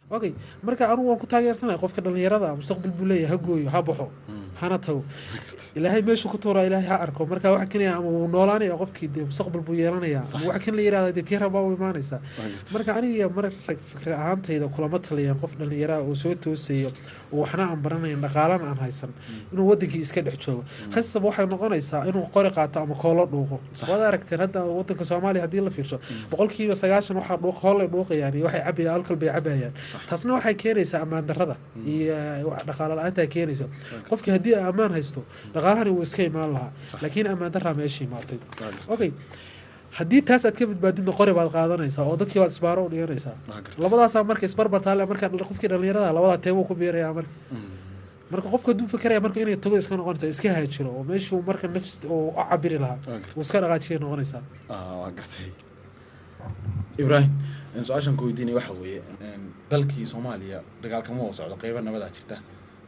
Okay, marka anugu waan ku taageersanaya qofka dhalinyarada ah, mustaqbal buu leeyahay, ha gooyo, ha baxo, hana tago. Ilaahay meeshuu ku tuuraa Ilaahay ha arko. Marka waxa keenaya ama wuu noolaanaya qofkii, dee mustaqbal buu yeelanayaa, ama waxa kan la yirahda dee tii rabaa u imaanaysaa. Marka aniga mar fikir ahaantayda kulama taliyaan qof dhalinyara ah oo soo toosaya oo waxna aan baranayn, dhaqaalana aan haysan, inuu wadankii iska dhex joogo. Khasab waxay noqonaysaa inuu qori qaato ama koolo dhuuqo. Waad aragteen hadda wadanka Soomaaliya haddii la fiirsho, 90% waxaa dhuuq koolay dhuuqayaan iyo waxay cabayaan alcohol bay cabayaan. Taasna waxay keenaysaa ammaan darrada iyo dhaqaalo la-aantaa keenaysa. Qofkii haddii ammaan haysto, dhaqaalahani wuu iska imaan lahaa, laakiin ammaan darraa meesha imaatay. Okay, haddii taas aad ka badbaadidna, qori baad qaadanaysaa oo dadkii baad isbaaro u dhiganaysaa. Labadaasaa marka isbarbar taale. Marka qofkii dhalinyarada labadaa teebuu ku biirayaa? Marka qofka hadduu fikeraya marka inay tago iska noqonaysaa, iska haajiro oo meeshuu marka nafs oo u cabiri lahaa uu iska dhaqaajiyay noqonaysaa. Waa gartay. Ibraahim, su-aashan ku weydiinaya waxa weeye, dalkii Soomaaliya dagaalkama wada socdo, qeybo nabadaa jirta,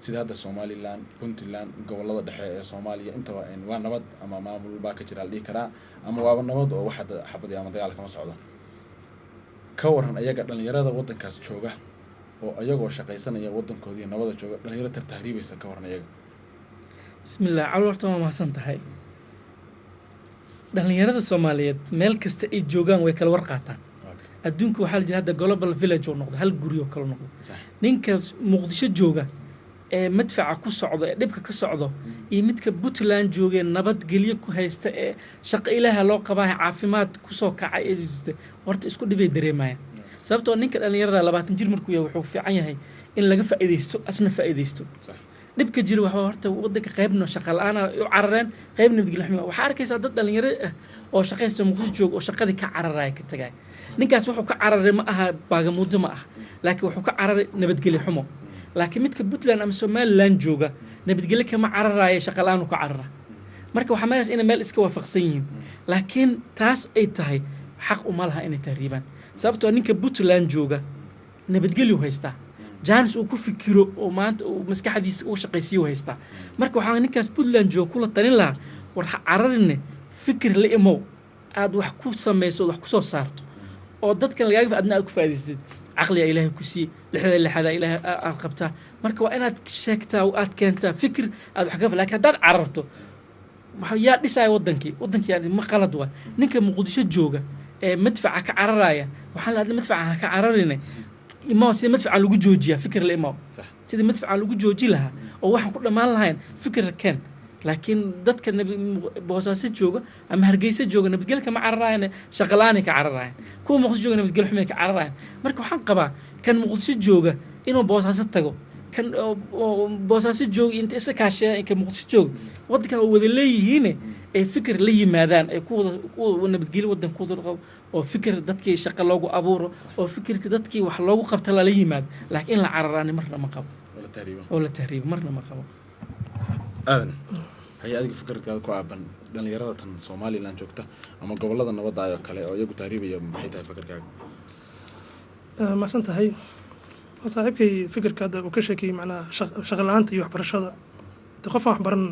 sida hadda Somaliland, Puntland, gobolada dhexe ee Soomaaliya intaba waa nabad ama maamul baa ka jira la dhihi karaa, ama waaba nabad oo wax hadda xabadi ama dagaal kama socdo. Ka waran ayaga, dhalinyarada waddankaas jooga oo ayagoo shaqaysanaya waddankoodii nabada jooga, dhalinyaro tartahriibaysa, ka waran ayaga? Bismillah. Cali, horta waa mahadsan tahay. Dhalinyarada Soomaaliyeed meel kasta ay joogaan way kala war qaataan. Waa gartay. Adduunka waxaa la jira hadda global village oo noqdo, hal guri oo kale noqdo. Ninka Muqdisho jooga ee madfaca ku socdo ee dhibka ka socdo iyo midka Puntland jooga ee nabadgelyo ku haysta ee shaqo Ilaaha loo qabaa, caafimaad kusoo kacay ee jirta, horta isku dhibay dareemayaan. Sababtoo ninka dhalinyarada 20 jir markuu yahay, wuxuu fiican yahay in laga faa'iidaysto, asna faa'iidaysto. Dhibka jira waxaa horta wadanka qaybna shaqa la-aan u carareen, qaybna nabadgelyo xumo. Waxaa arkaysaa dad dhalinyaro ah oo shaqaysta, Muqdisho jooga, oo shaqadii ka cararaya, ka tagaya. Ninkaas wuxuu ka cararay ma aha baagamuudo ma aha, laakiin wuxuu ka cararay nabadgelyo xumo. Laakiin midka Puntland ama Somaliland jooga nabadgelyo kama cararaya, shaqa la-aan uu ka carara. Marka waxaa malaysa inay meel iska waafaqsan yihiin, laakiin taas ay tahay xaq uma laha inay tahriibaan, sababtoo ninka Puntland jooga nabadgelyu haystaa, jaanis uu ku fikiro oo maanta uu maskaxdiisa uu shaqaysiyo haystaa. Marka waxaa ninkaas Puntland jooga kula talin lahaa: war ha cararine, fikir la imow aad wax ku samayso ood wax ku soo saarto oo dadkan lagaaga adna aad ku faa'idaysatid. Caqliga Ilaahay ku siiyey, lixda lixada Ilaahay aad qabtaa. Marka waa inaad sheegtaa oo aad keentaa fikir aad wax ka. Laakiin haddaad cararto, yaa dhisaya wadankii? Wadankii ma qalad waa ninka Muqdisho jooga ee madfaca ka cararaya. Waxaan la madfaca ha ka cararine, imaw sida madfaca lagu joojiyaa, fikir la imaw sidii madfaca lagu jooji lahaa oo waxaan ku dhammaan lahayn, fikir keen. Laakiin dadka nabi Boosaaso jooga ama Hargeysa jooga nabadgelyo kama cararayan, shaqa la-aanay ka cararayan. Kuwa Muqdisho jooga nabadgelyo xumay ka cararayan. Marka waxaan qabaa kan Muqdisho jooga inuu Boosaaso tago, kan oo Boosaaso jooga inta iska kaasheeyaan kan Muqdisho jooga, waddankan oo wada leeyihiine ay fikir la yimaadaan, ay ku wada ku wada nabadgelyo waddan ku wada qabo, oo fikir dadkii shaqa loogu abuuro, oo fikirka dadkii wax loogu qabta lala yimaado. Laakiin in la cararaani marna ma qabo. Oo la tahriibo. Oo la tahriibo marna ma qabo. Aadan, haye, adiga fikirkaada ku aaban dhalinyarada tan Somaliland joogta ama gobolada nabadda oo kale oo iyagu tahriibaya, maxay tahay fikirkaaga? Mahadsan tahay. Waa saaxiibkay fikirka hadda uu ka sheekayey, macnaha shaqa la-aanta iyo waxbarashada. De qof aan wax baran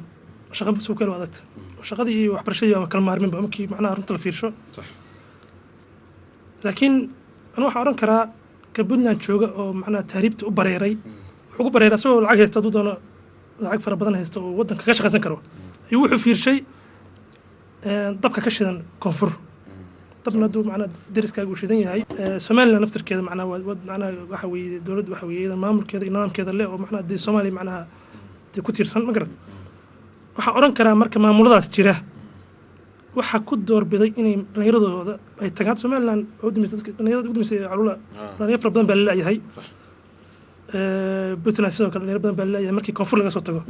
shaqa suu kale adagta. Shaqadii iyo waxbarashadii baa kala maarminba markii macnaha runta la fiirsho. Laakiin anu waxaan odhan karaa ka Puntland jooga oo macnaha tahriibta u bareeray, wuxuu ku bareeray asagoo lacag haysta, hadduu doono lacag fara badan haysta oo waddanka ka shaqaysan karo, ayuu wuxuu fiirshay dabka ka shidan koonfur. Dabna hadduu macnaha deriskaaga uu shidan yahay, Somaliland naftirkeeda macnaha waa macnaha waxa weeye dowladda, waxa weeye iyada maamulkeeda iyo nidaamkeeda leh oo macnaha dee Soomaaliya macnaha dee ku tiirsan, ma garad? Waxaan odhan karaa marka maamuladaas jira waxaa ku doorbiday inay dhallinyaradooda ay tagaan Somaliland oo u dambeysay, dadka dhallinyarada ugu dambeysay Calula, dhalinyaro fara badan baa la la'yahay. Puntland sidoo kale dhalinyaro badan baa la la'yahay markii koonfur laga soo tago.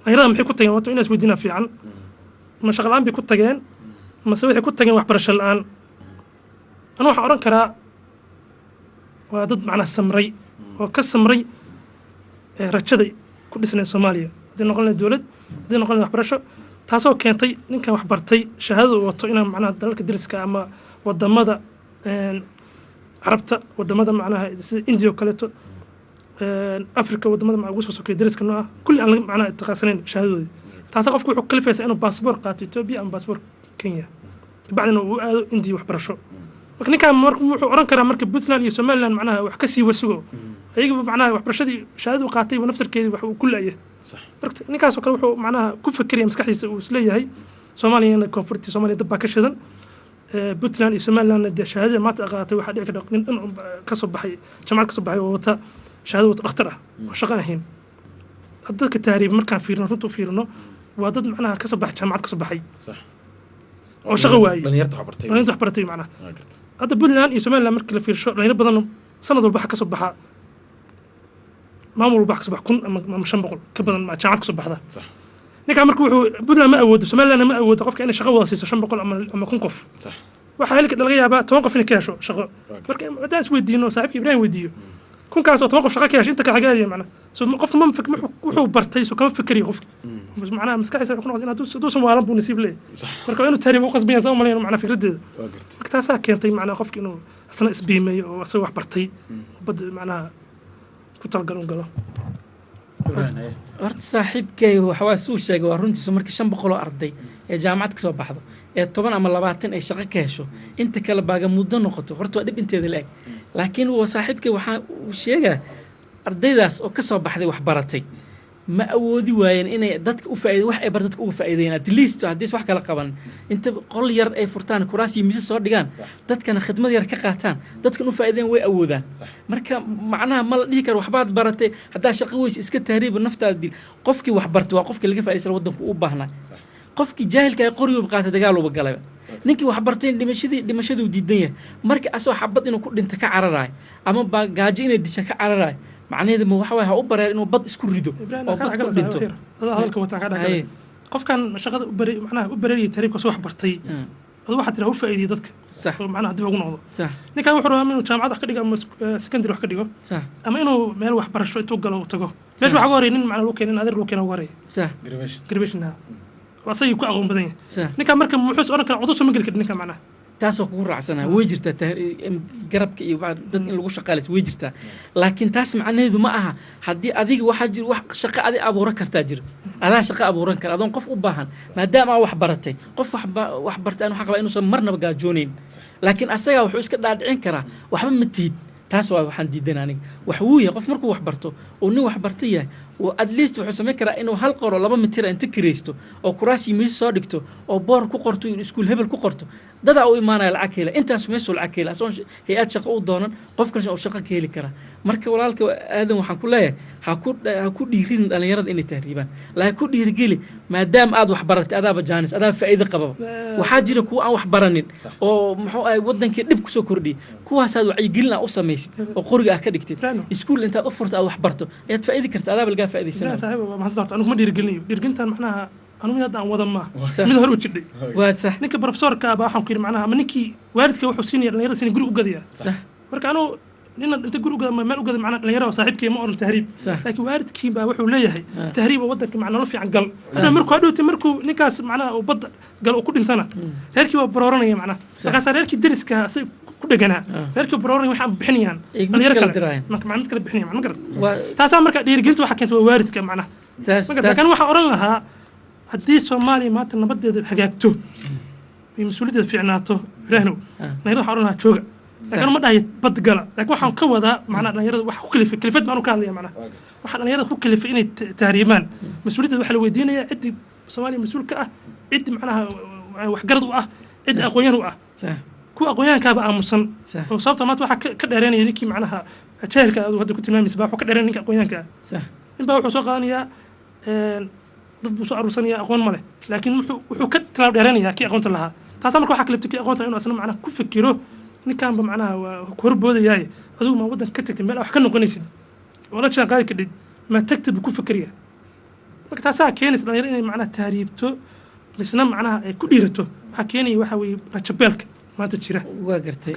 Dhalinyarada maxay ku tageen? Wato inaas weydiinaa fiican. Ma shaqo la'aan bay ku tageen mase waxay ku tageen waxbarasho la'aan? Anu waxaan odhan karaa waa dad macnaha samray oo ka samray rajada ku dhisnayd Soomaaliya, haddii noqon lahayd dowlad, haddii noqon lahayd waxbarasho, taasoo keentay ninkan wax bartay shahaadada uu wato inaan macnaha dalalka deriska ama wadamada Carabta, wadamada macnaha sida India oo kaleeto, Africa, wadamada ugu soo sokeeya deriska noo ah, kulli aan laga macnaha itiqaasanayn shahaadadoodii. Taasa qofku wuxuu kalifaysaa inuu baasboor qaato Ethiopia ama baasboor Kenya, kabacdina uu aado India waxbarasho. Marka ninkaan marka wuxuu odhan karaa marka Puntland iyo Somaliland macnaha wax ka sii warsugo. Ayaga macnaha waxbarashadii shahaadadu qaatay naftarkeedii wax uu ku la'yahay. Marka ninkaasoo kale wuxuu macnaha ku fekeraya maskaxdiisa uu isleeyahay Soomaaliyana, koonfurta Soomaaliya dab baa ka shidan. Puntland iyo Somalilandna dee shahaadada maanta qaatay waxaa dhici karta nin dhan kasoo baxay jaamacad, kasoo baxay oo wata shahaado, wata dhakhtar ah oo shaqo ahayn. Dadka tahriib markaan fiirino, runta u fiirino, waa dad macnaha kasoo baxay jaamacad, kasoo baxay oo shaqo waayey. Dhalinyarta wax bartay. Dhalinyarta wax baratay macnaha. Waa gartay. Hadda Puntland iyo Somaliland markii la fiirsho, dhalinyaro badan sanad walba waxa kasoo baxa, maamul walba waxa kasoo baxa 1000 ama 500 ka badan ma jaamacad kasoo baxda. Ninkaa marka wuxuu Puntland ma awoodo, Somalilandna ma awoodo qofka inay shaqo wada siiso 500 ama 1000 qof. Waxaa heli laga yaabaa 10 qof inay ka hesho shaqo. Marka haddaan is weydiino, saaxiibka Ibrahim weydiiyo, kunkaas oo 10 qof shaqo ka hesho, inta kale xagee aadaya macnaha? So qofka ma wuxuu bartay, so kama fikeriyo qofka macnaha maskaxdiisa wuxuu ku noqday in hadduusan waalan buu nasiib leeyahay. Marka waa inuu tahriib u qasban yahay, saan u malayn macnaha fikraddeeda. Waa gartay. Marka taasaa keentay macnaha qofka inuu asna isbiimeeyo oo asaga wax bartay badda macnaha ku talagal un galo. Ibrahim, haye. Horta saaxiibkay waxwaa suu sheegay waa runtiisu. Markii 500 oo arday ee jaamacad ka soo baxdo ee 10 ama 20 ay shaqo ka hesho, inta kale baaga muddo noqoto, horta waa dhib inteeda la eg. Laakiin waa saaxiibkay waxaa uu sheegaa ardaydaas oo ka soo baxday wax baratay ma awoodi waayeen inay dadka u faa'iide wax ay bar dadka uga faa'iideeyaan, at least haddii wax kala qaban, inta qol yar ay furtaan, kuraas iyo miisas soo dhigaan, dadkana khidmad yar ka qaataan, dadkan u faa'iideyn way awoodaan. Marka macnaha ma la dhihi karo waxbaad baratay, haddaa shaqo weyse iska tahriiba, naftaada dil. Qofkii wax bartay waa qofkii laga faa'iidaysan waddanku u baahnaa. Qofkii jaahilka ay qoriyuba qaatay, dagaaluba galayba. Ninkii wax bartay dhimashaduu diidan yahay. Marka asoo xabad inuu ku dhinta ka cararayo ama ba gaajo inay disha ka cararayo, macnaheedu ma waxa waye ha u bareer inuu bad isku rido Ibrahim, oo kaa bad ku dhexgala dhinto? saaxiib, adaa hadalka wataan kaa dhexgalay. Haye. Qofkan shaqada u baray macnaha u bareerayay tahriibka soo wax bartay, adu waxaad tiraa u faa'iidiyey dadka oo macnaha dib ugu noqdo. Ninkan wuxuu rabaa inuu jaamacad wax ka dhigo ama secondary wax ka dhigo ama inuu meel waxbarasho intuu galo uu tago. Meesha waxaa uga horreeyay nin macnaa lagu keenay, nin adeer lagu keena uga horreeyay. Graduation. Graduation oo asagii ku aqoon badan yahay. Ninkan marka muxuu is oran karaa? Cudur soo ma geli karin ninkan macnaha. Taas waa kugu raacsanaha, way jirtaa garabka iyo dad in lagu shaqaalaysa way jirtaa, laakiin taas macnaheedu ma aha haddii adiga waxaa jira wax shaqo adi abuuran kartaa jira, adaa shaqo abuuran kara adoon qof u baahan, maadaama aa wax baratay. Qof wax bartay aan waxaan qabaa inuusan marnaba gaajoonayn, laakiin asagaa wuxuu iska dhaadhicin karaa waxba ma tihid. Taas waa waxaan diidan aniga. Wax wuu yahay qof markuu wax barto oo nin wax barta yahay oo at least wuxuu samayn karaa inuu hal qoro 2 mitira inta kiraysto oo kuraas iyo miis soo dhigto oo boor ku qorto iyo iskuul hebel ku qorto, dadaa u imaanaya, lacag ka hela, intaas meeshuu lacag ka hela, asoon hay-ad shaqo u doonan, qof kale uu shaqo ka heli karaa. Marka walaalka Aadan waxaan ku leeyahay ha ku dhiirin dhalinyarada inay tahriibaan, laakiin ku dhiirigeli maadaama aad wax baratay, adaaba jaanis, adaa faa'iido qababa. Waxaa jira kuwa aan wax baranin oo muxuu ahay wadankii dhib kusoo kordhiyay. Kuwaasaad wacyigelin aa u samaysid oo qoriga ah ka dhigtid, Ibrahim. iskuul intaad u furto aad wax barto ayaad faa'iidi karta, adaaba lagaa Ibrahim faa'iidaysanaya. Saaxiib, waa mahadsan. Horta anigu ma dhiirigelinayo dhiirigelintan macnaha, anigu mid hadda aan wada maaha, mid hore u jidhay. Waa sax. Ninka professorka ah baa waxaan ku yidhi macnaha ama ninkii waalidka wuxuu siinaya dhalinyarada siinaya guri u gadaya. Marka anugu nina inta guri u gada ama meel u gada macnaha dhalinyarada oo saaxiibkii ma oran tahriib, laakiin waalidkii baa wuxuu leeyahay tahriib oo wadanka macna nolol fiican gal. Hadda markuu hadhowti markuu ninkaas macnaha uu badda gal uu ku dhintana, reerkii waa barooranaya macnaha. Markaasaa reerkii deriska asay ku dheganaa, reerkii barooranaya waxaan bixinayaan Ay mid dhalinyaro kale kale dirayaan. Marka macna mid kale bixinaya ma garad? Waa Taasaa marka dhiirigelinta waxaa keentay waa waalidka macnaha. saas. Marka taas laakiin waxaan oran lahaa haddii Soomaaliya maanta nabadeeda hagaagto iyo mas-uuliyaddeeda fiicnaato, Ibraahinow, dhalinyarada waxaan oran lahaa jooga, laakiin ma dhahayo bad gala. Laakiin waxaan ka wadaa macnaha dhalinyarada wax ku kalifay, kalifad baan u ka hadlaya macnaha, waxaa dhalinyarada ku kalifay inay tahriibaan, mas-uuliyaddeeda waxaa la weydiinayaa ciddii Soomaaliya mas-uul ka ah, ciddii macnaha waxgarad u ah, ciddii aqoon-yahan u ah. Kuwa aqoon-yahankaaba aamusan oo sababta maanta waxaa ka dheereynaya ninkii macnaha jaahilka aad hadda ku tilmaamaysa baa wuxuu ka dheereynaya ninka aqoon-yahanka ah. Nin baa wuxuu soo qaadanayaa dad buu soo aruursanaya, aqoon ma leh, laakiin wuxuu ka tilaab dheeranayaa kii aqoonta lahaa. Taasaa marka waxaa kaliftay kii aqoonta inuu asna macnaha ku fikiro ninkanba macnaha waa ku horboodayaaye, adigu ma waddanka ka tagtay meel wax ka noqonaysid oo la jaan qaadi kadhid ma tagtid buu ku fikiraya. Marka taasaa keenaysa dhalinyaro inay macnaha tahriibto, misna macnaha ay ku dhiirato. Waxaa keenaya waxaa weeye rajabeelka maanta jira. Waa gartay.